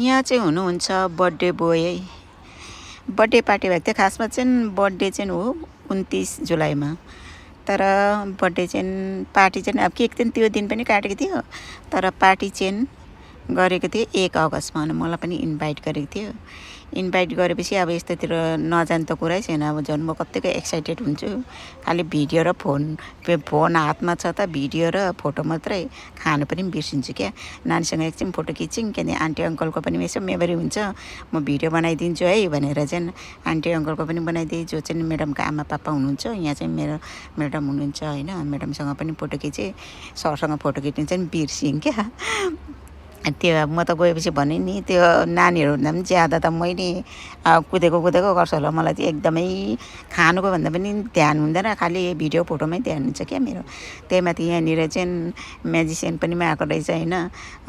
यहाँ चाहिँ हुनुहुन्छ बर्थडे बोय है। बर्थडे पार्टी भएको थियो। खासमा चाहिँ बर्थडे चाहिँ हो 29 जुलाईमा, तर बर्थडे चाहिँ पार्टी चाहिँ अब केक चाहिँ त्यो दिन पनि काटेको थियो, तर पार्टी चाहिँ गरेको थिएँ 1 अगस्तमा। मलाई पनि इन्भाइट गरेको थियो। इन्भाइट गरेपछि अब यस्तोतिर नजानु त कुरै छैन। अब झन् म कत्तिको एक्साइटेड हुन्छु। खालि भिडियो र फोन हातमा छ त भिडियो र फोटो मात्रै, खानु पनि बिर्सिन्छु क्या। नानीसँग एकछिन फोटो खिच्यौँ किनभने आन्टी अङ्कलको पनि यसो मेमोरी हुन्छ। म भिडियो बनाइदिन्छु है भनेर चाहिँ आन्टी अङ्कलको पनि बनाइदिएँ। जो चाहिँ म्याडमको आमा पापा हुनुहुन्छ, यहाँ चाहिँ मेरो म्याडम हुनुहुन्छ होइन। म्याडमसँग पनि फोटो खिचेँ। सरसँग फोटो खिच्नु चाहिँ बिर्सिएँ क्या। त्यो म त गएपछि भने नि त्यो नानीहरू भन्दा पनि ज्यादा त मैले कुदेको गर्छु होला। मलाई चाहिँ एकदमै खानुको भन्दा पनि ध्यान हुँदैन, खालि भिडियो फोटोमै ध्यान हुन्छ क्या मेरो। त्यही माथि यहाँनिर चाहिँ म्याजिसियन पनि आएको रहेछ होइन।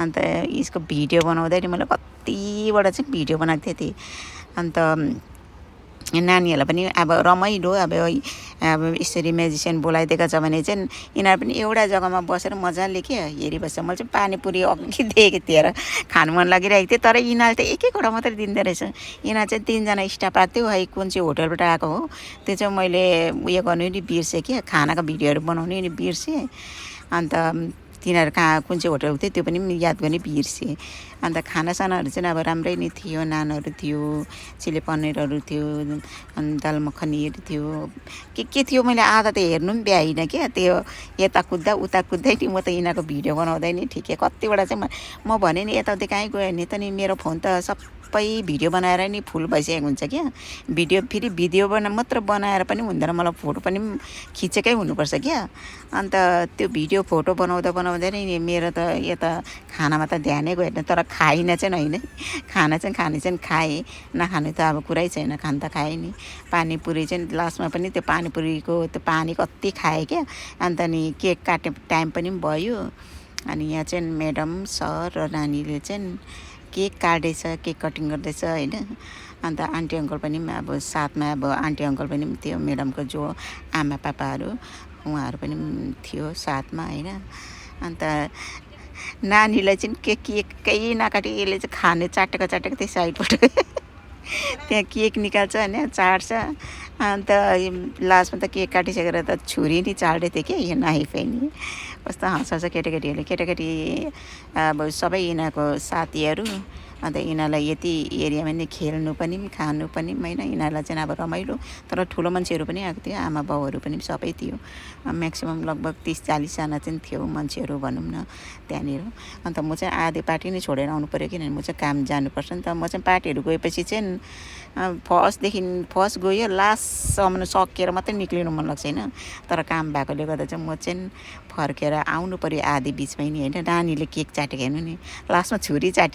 अन्त यसको भिडियो बनाउँदाखेरि मैले कतिवटा चाहिँ भिडियो बनाएको थिएँ। अन्त नानीहरूलाई पनि अब रमाइलो अब यसरी म्याजिसियन बोलाइदिएको छ भने चाहिँ यिनीहरू पनि एउटा जग्गामा बसेर मजाले के हेरिबस्छ। मैले चाहिँ पानीपुरी अघि देखेको थिएँ र खानु मन लागिरहेको थियो, तर यिनीहरूले त एक एकवटा मात्रै दिँदो रहेछ। यिनीहरू चाहिँ 3जना स्टाफ आएको थियो। है कुन चाहिँ होटलबाट आएको हो त्यो चाहिँ मैले उयो गर्नु नि बिर्सेँ क्या, खानाको भिडियोहरू बनाउनु नि बिर्सेँ। अन्त तिनीहरू कहाँ कुन चाहिँ होटल थियो त्यो पनि याद गर्ने बिर्सेँ। अन्त खानासानाहरू चाहिँ अब राम्रै नै थियो। नानहरू थियो, चिल्ली पनिरहरू थियो, अनि दाल मखनीहरू थियो, के थियो मैले आधा त हेर्नु पनि भ्याइनँ क्या। त्यो यता कुद्दा उता कुद्दै नि म त यिनीहरूको भिडियो बनाउँदै नि ठिकै। कतिवटा चाहिँ म भने नि यताउति कहीँ गयो भने त नि मेरो फोन त सबै भिडियो बनाएर नि फुल भइसकेको हुन्छ क्या। फेरि भिडियो मात्र बनाएर पनि हुँदैन, मलाई फोटो पनि खिचेकै हुनुपर्छ क्या। अन्त त्यो भिडियो फोटो बनाउँदा नै मेरो त यता खानामा त ध्यानै गएन। तर खाइनँ चाहिँ होइन, खाना चाहिँ खाने चाहिँ खाएँ, नखाने त अब कुरै छैन, खान त खाएँ नि। पानीपुरी चाहिँ लास्टमा पनि त्यो पानीपुरीको त्यो पानी कति खाएँ क्या। अन्त नि केक काट्ने टाइम पनि भयो। अनि यहाँ चाहिँ म्याडम सर र नानीले चाहिँ केक काट्दैछ, केक कटिङ गर्दैछ होइन। अन्त आन्टी अङ्कल पनि अब साथमा अब आन्टी अङ्कल पनि थियो, म्याडमको जो आमा पापाहरू उहाँहरू पनि थियो साथमा होइन। अन्त नानीलाई चाहिँ केकै नकाटी यसले चाहिँ खाने चाटेको त्यो साइडबाट त्यहाँ केक निकाल्छ होइन, चाट्छ। अन्त लास्टमा त केक काटिसकेर त छुरी नि चाल्दै थियो कि यो नाइफ नि। कस्तो हँसाउँछ केटाकेटीहरूले। केटाकेटी अब सबै यिनीहरूको साथीहरू। अन्त यिनीहरूलाई यति एरियामा नि खेल्नु पनि खानु पनि होइन। यिनीहरूलाई चाहिँ अब रमाइलो। तर ठुलो मान्छेहरू पनि आएको थियो, आमा बाउहरू पनि सबै थियो। म्याक्सिमम् लगभग 30-40जना चाहिँ थियो मान्छेहरू भनौँ न त्यहाँनिर। अन्त म चाहिँ आधी पार्टी नै छोडेर आउनु पऱ्यो, किनभने म चाहिँ काम जानुपर्छ नि त। म चाहिँ पार्टीहरू गएपछि चाहिँ फर्स्ट गयो लास्टसम्म सकेर मात्रै निक्लिनु मन लाग्छ होइन। तर काम भएकोले गर्दा चाहिँ म चाहिँ फर्केर आउनु पऱ्यो आधी बिचमै नि होइन। नानीले केक चाटेको हेर्नु नि, लास्टमा छुरी चाट्यो।